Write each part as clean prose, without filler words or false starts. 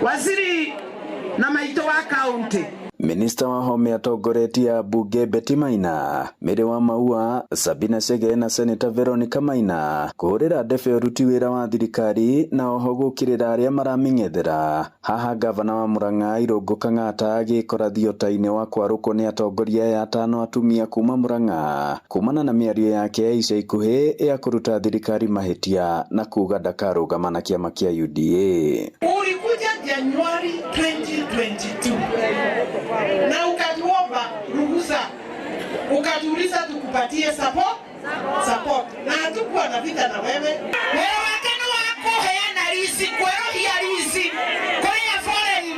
Waziri na maitũ wa kaunti. Minista Wahome atongoretie ambunge Betty Maina, Mary wa Maua, Sabina Chege na Seneta Veronica Maina kũhũrĩra ndebe ũruti wĩra wa thirikari na oho gũkĩrĩra arĩa maramĩng'ethera. Haha gavana wa Murang'a Irũngũ Kang'ata agĩkora thiota-inĩ wa kwarũkwo nĩ atongoria aya atano atumia kuma Murang'a kumana na mĩario yake ya ica ikuhĩ ya kũruta thirikari mahĩtia na kuga ndakarũgama na kĩama kĩa UDA. Ulikuja Januari 2022 na ukatuomba ruhusa, ukatuuliza tukupatie support, na hatukuwa na vita na wewe. Wĩra wake nĩ wa kũheana lease, kwerũhia lease kũrĩ a foreign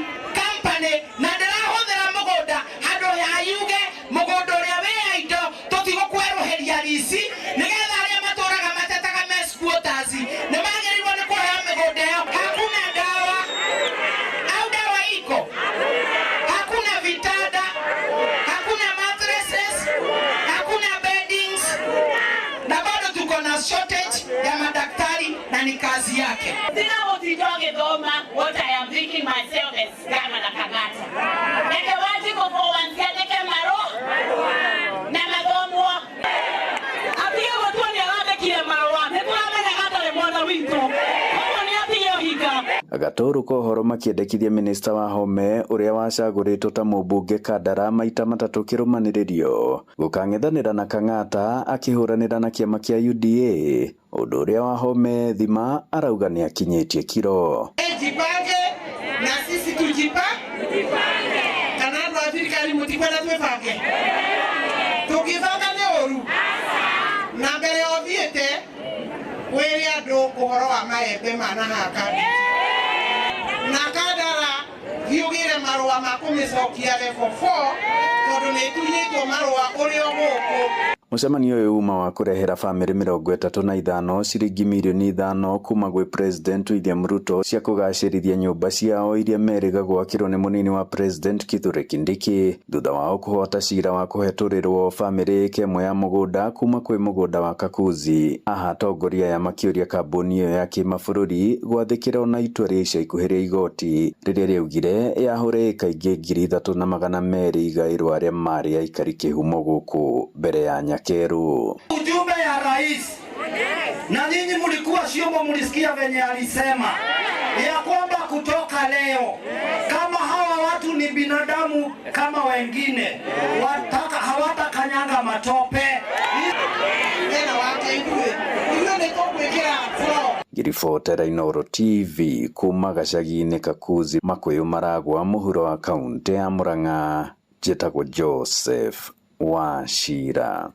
company, na ndĩrahũthĩra mũgũnda handũ ya yuge mũgũnda ũrĩa wĩ indo tũtigũkwerũhĩria lease, nĩgetha arĩa matũraga matetaga me squatters nĩ magĩrĩirwo nĩ kũheo mĩgũnda ĩyo. Hakuna dawa au dawa iko, hakuna vitanda, hakuna mattresses, hakuna beddings, na bado tuko na shortage ya madaktari na ni kazi yake. Sina mũtindo gĩthoma. What I am thinking myself as Governor Kang'ata, reke Wanjikũ for once andĩke marũa na mathomwo. Atige gũtua nĩ arandĩkire marũa, nĩ tũramenyaga ndarĩ mwana witũ, koguo nĩ atige ũhinga. Gatũrũ ka ũhoro makĩendekithia minista Wahome ũrĩa wacagũrĩtwo ta mũmbunge Kandara maita matatũ kĩrũmanĩrĩrio gũkang'ethanĩra na Kang'ata akĩhũranĩra na kĩama kĩa UDA, ũndũ ũrĩa Wahome Thima arauga nĩ akinyĩtie kiro. Jipange na sisi tujipange, kana andũ a thirikari mũtikwenda twĩbange? Tũngĩbanga nĩ ũru? Na mbere ũthiĩte wĩre andũ ũhoro wa maembe ma na haha na Kandara, thiĩ ũgĩre marũa ma kũmĩcokia level 4, tondũ nĩ ĩtunyĩtwo marũa ũrĩ o gũkũ. Mũcemanio ũyũ uma wa kũrehera bamĩrĩ 35 ciringi mirioni 5 kuma gwĩ President William Ruto cia kũgacĩrithia nyũmba ciao iria merĩga gwakĩrwo nĩ mũnini wa President Kithure Kindiki, thutha wao kũhota cira wa kũhetũrĩrwo bamĩrĩ ĩka ĩmwe ya mũgũnda kuma kwĩ mũgũnda wa Kakuzi. Aha atongoria aya makĩũria kambuni ĩyo ya kĩmabũrũri gwathĩkĩra ona itua rĩa ica ikuhĩ rĩa igoti rĩrĩa rĩaugire yahũre ĩka ingĩ 3200 igaĩrwo arĩa marĩ aikari kĩhumo gũkũ mbere ya Nyakerũ. Ujumbe ya rais, na nyinyi mlikuwa shiomo, mlisikia venye alisema ya kwamba kutoka leo kama hawa watu ni binadamu kama wengine, wataka hawatakanyanga matope. Tena wake ithuĩ ithuĩ nĩ tũgwĩkĩra floor. Ngĩribotera Inooro TV kuma gacagi-inĩ Kakuzi, Makuyu Maragwa, mũhuro wa kaũntĩ ya Murang'a, njĩtagwo Joseph Wachira.